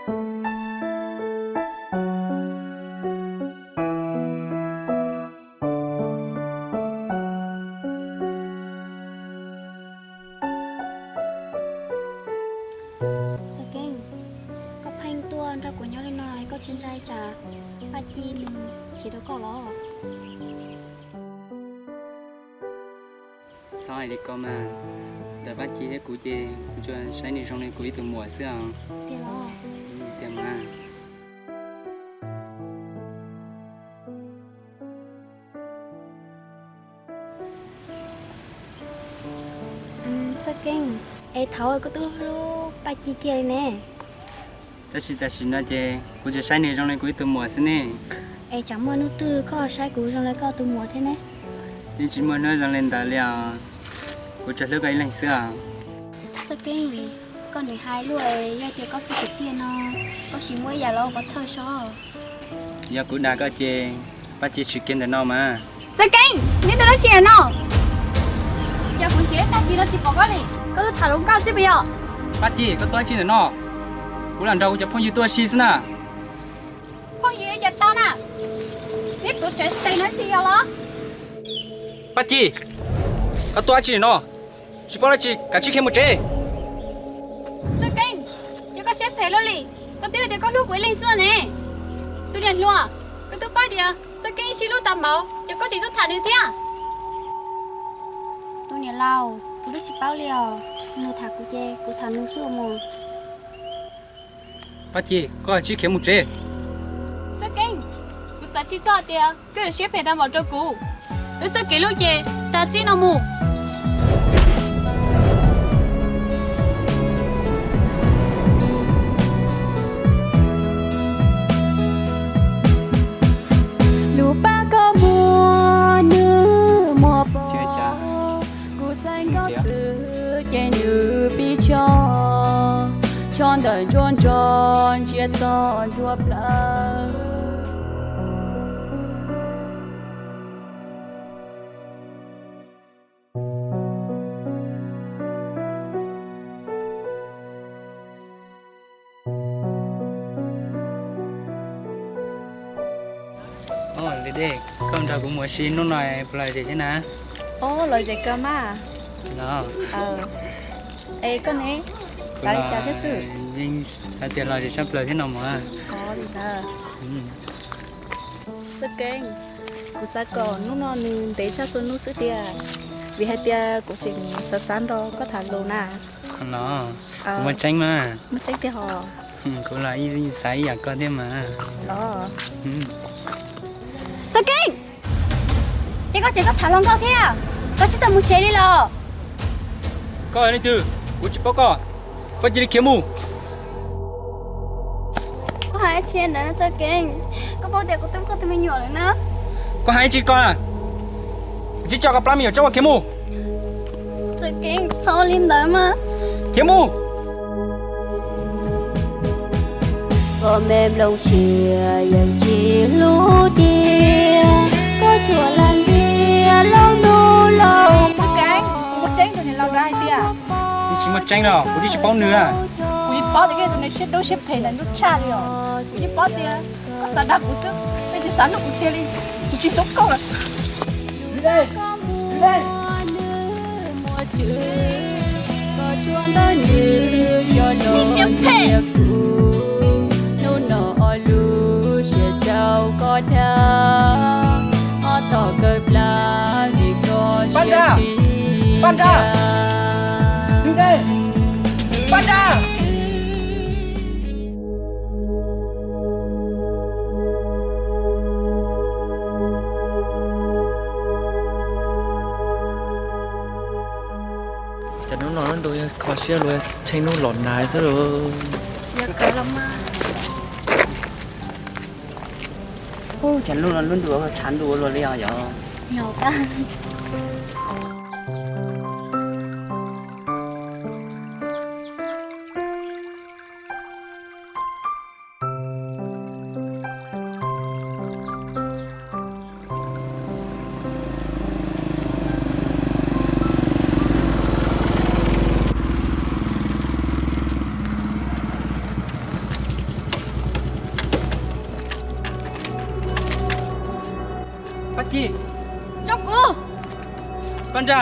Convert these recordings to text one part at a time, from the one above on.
Txawj Keeb, koj pheej tuaj nrog kuv nyob li no koj tsis ntshai tsam Paj Ci nws khiav rau koj los? Txhob hais li ko mas, ntawm Paj Ci thiab kuv ces kuv tsuas saib nws zoo li kuv ib tug muam xwb os. Tiag los? Tiag mas. Txawj Keeb, es thaum koj twb hlub Paj Ci kiag li ne. Tab sis tam sim no ces kuv tsuas saib nws zoo li kuv ib tug muam xwb ne. Es tsam muaj hnub twg koj saib kuv zoo li koj tus muam thiab ne? Yeej tsis muaj hnub zoo li ntawd li os, kuv tsuas hlub koj ib leeg xwb os. Txawj Keeb, koj nim hais luaj, yog tias koj hlub kuv tiag no, koj sim muab ib yam los ua pov thawj saib. Yog kuv dag koj ces Paj Ci tshwm kiag ntawm no mas. Txawj Keeb, neb tuaj dab tsi no? Yog kuv nrhiav tag kis no tsis pom koj li, koj tuaj tham hluas nkauj xwb puas yog? Paj Ci, koj tuaj dab tsi ntawm no? Kuv lam nrog kuv cov phooj ywg tuaj ua si xwb na. Phooj ywg cas tau na, neb tuav tsev tes no tsis yog los? Paj Ci, koj tuaj dab tsi ntawm no? Tsis paub dab tsi kav tsij khiav mus tsev. Txawj Keeb, yog koj siab phem luaj li, koj twb hais tias koj hlub kuv ib leeg xwb ne. Tus niam hluas, koj twb paub tias Txawj Keeb sib hlub tau npaum ces koj tseem tuaj tham nws thiab. Tus niam laus, kuv twb tsis paub li os, nws tham kuv ces kuv tham nws xwb mog. Paj Ci, koj kav tsij khiav mus tsev. Txawj Keeb, kuv xav tsis txog tias koj yuav siab phem tau npaum rau kuv. Wb txoj kev hlub ces tag txij no mus. Lub paj koj muag nws muag poob, kuv txhais nkauj xwb ces nws pib choj, choj ntawm ntsuab ntso ntsia txog ntsuab plawv. Ua li dej, koj nrog kuv mus ua si hnub no puas lom zem thiab na? Ua, lom zem kawg mas. Los, es koj ne, xav li cas thiab xwb? Yeej hais tias lom zem tshaj plaws thiab no mas. Ua li ntawd. Txawj Keeb, kuv xav kom hnub no nws ntev tshaj txhua hnub xwb tiag, vim hais tias kuv tseem xav xav nrog koj tham lus na. Los, kuv muaj tseeb mas. Muaj tseeb tiag hos. Kuv los ib xav ib yam koj thiab mas. Los, Txawj Keeb, ces koj tseem tuaj tham hluas nkauj thiab, koj tsis txhob mus tsev li los? Koj yog leej twg? Kuv tsis paub koj, koj cia li khiav mus. Koj hais dab tsi ntawd Txawj Keeb? Koj paub tias kuv twb muaj tus me nyuam lawm na. Koj hais dab tsi koj na? Kuv tsis tso koj plab me nyuam tsob ua, khiav mus. Txawj Keeb, txhob ua li ntawd mas. Khiav mus. Koj me nplooj siab yeej tsis hlub tiag, koj tsuas lam ntxias lauj ntuj lauj. Txawj Keeb, kuv muaj tseeb rau niam laus ntawd hais tias. Kuv tsis muaj tseeb los kuv twb tsis paub nws. Kuv yeej paub tias koj yog tus neeg siab dub siab phem ntawm ntuj tshaj li os. Kuv yeej paub tias koj xav dag kuv xwb, koj tsis xav nrog kuv tiag li. Kuv tsis hlub koj lawm. Neeg siab phem. Hnub no ob lub siab rau koj dag, ob tog kawg plab vim koj siab tsis dag. Paj Nra! Cas hnub no lub ntuj kho siab luaj, tsheej hnub los nag xwb lauj. Yog kawg los mas. Ub, cas hnub no lub ntuj tshav ntuj ua luaj li os yog. Yog kawg. Ci, tso kuv. Paj Nra.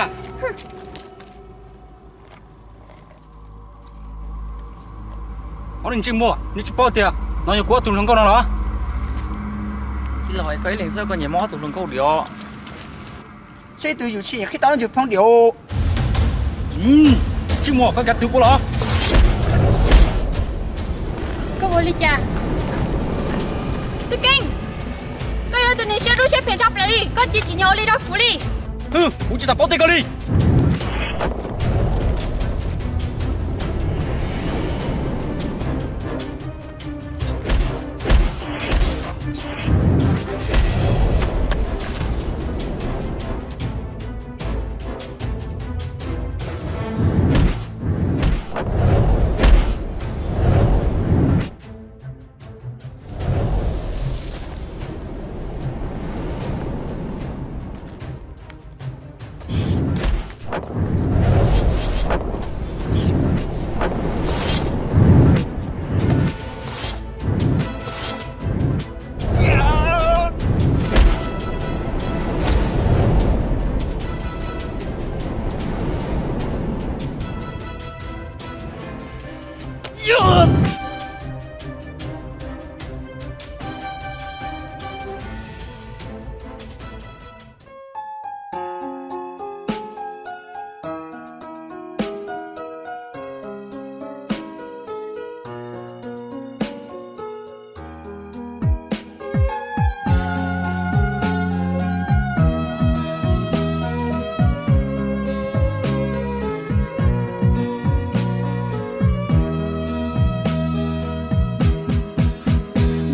Ob leeg ntsej muag, neb tsis paub tias no yog kuv ob tug hluas nkauj no los? Tij laug, koj ib leeg xwb koj nyiam muab ob tug hluas nkauj diam? Saib tus yus tsis qhib tau leej twg phooj diam. Ntsej muag, koj kav tus kuv los? Koj ua li cas? Txwj Keeb, koj yog tus neeg siab dub siab phem tshaj plaws li, koj tsis tsim nyog ua li rau kuv li. Hwm, kuv tsis tau paub tej koj li.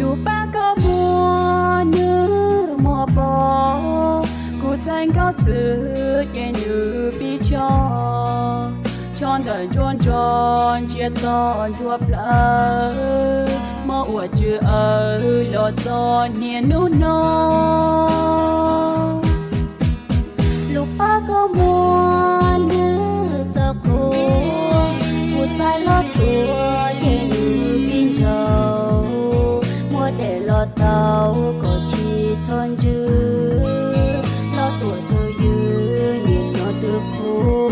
Lub paj koj muag nws muaj pob, kuv txhais nkauj xwb ces nws pib tso. Tso ntawm ntsuab nrog ntsia txog ntsuab plawv, mob ua tsw awv los txog niaj hnub no. Lub paj koj muag nws txawv qhuav, kuv txhais los tuaj ces nws pib ntsaus. Muab daim los tau kom tsis txhob ntswj, los tuaj tus ywg nim no twb qhuav.